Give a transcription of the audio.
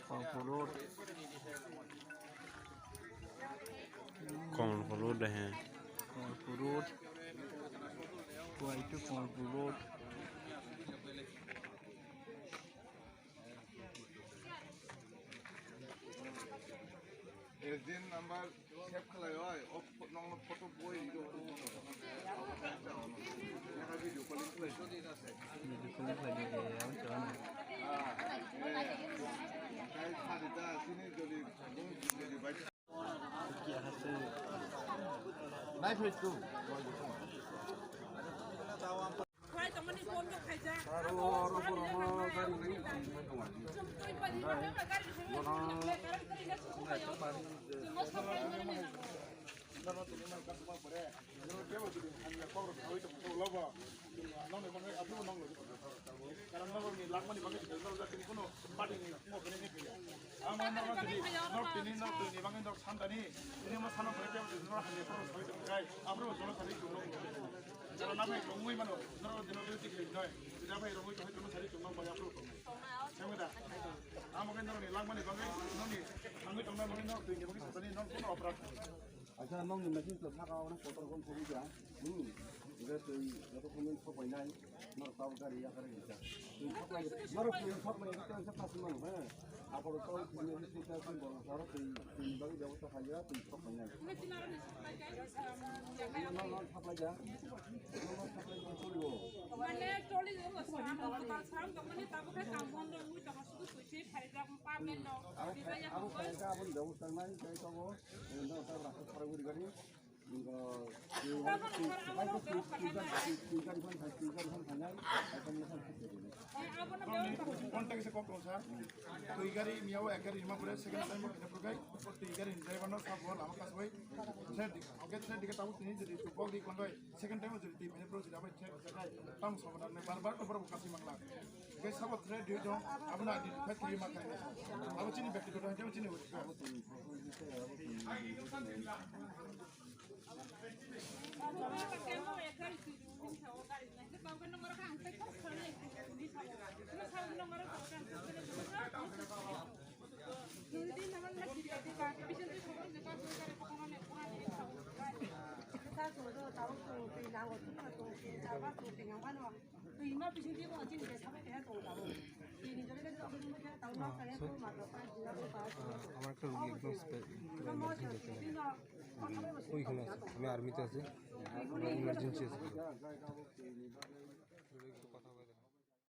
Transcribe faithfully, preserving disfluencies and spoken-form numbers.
Kongphu Road. Kongphu Road hai. Kongphu Road. Way to Kongphu Road. Agent number. Save khlai oi, o pho-, nokno photo boi rw. Nokha video calling khlai. Video calling khlai di, eh, ang chana. Ah, eh, guys, hari ta sini jodi, jodi bai. Nai phai tu. Khwlai tongmani phone rok khaijak. Aro, aro, aro, aro, gari nang. Chum twi pari ma tang gari. Bono. Gari kari na chum khayo. Chum ma sabai mani na. Karon nokni lakmani bagwi norok jatini kuno party ni kuno kene ni phiya. Ang norok jodi norok tini norok tini bagwi norok santani tini ma sano phai tei norok hamya khoro soi tong kai. Abro jolo sari tong norok. Jara na bai tongwi mano norok dino dino tikri noi. Jara bai rogwi tong tong sari tong bai abro tong. Chemeda. Amo ke norok ni lakmani bagwi norok ni thangwi tong na bagwi norok tini bagwi santani norok kuno operat. Acha, nokni machine to saka ono kotor kon thogwi ja. Hmm. Ega twi joto khumin thok bai nai. Nor tau gari ya kare gita. Twi thok bai, nor twi thok bai gita sa pas man, ha. Apor tau twi ni twi ta sin bol saro twi, twi bagwi bebosta khaija, twi thok bai nai. Nor, nor thok bai ja. Nor, nor thok bai ja, cholibo. Mane trolley jo sam, sam, sam, mane tabuk khe kam bondo, mui tongma sudu twi se kharijak, permanent no. Abo, abo kharijak, aboni bebosta nai, tei tongo. Endo ta rasta khara guri gari. Ingo, twi gari phan, twi gari phan phanai, item na phan. Contact se kok sir. Twi gari miyawo ek gari hima pore, second time mo kene pore kai. Twi gari driver no sab bol ama kasoi. Sir di, okay sir di ka tawo tini jadi tu bol di kondoi. Second time mo jadi twi phane pro jadi abai check kai. Tang sobo dan bar bar to bor kasi mangla. Ge sabo thre di dong, abo na di phai kiri ma kai. Abo chini bekti ko dong, chini. Twi ma bising twi bo chini de sabai keha tong tabuk. Tini jore ke jore ke tau ma kaya ko ma ko pa jina ko pa. আমার একটা রোগী একদম স্পে-, পুরো ইমার্জেন্সি হয়ে গেছে। আমি আর্মিতে আছি, আমার ইমার্জেন্সি আছে।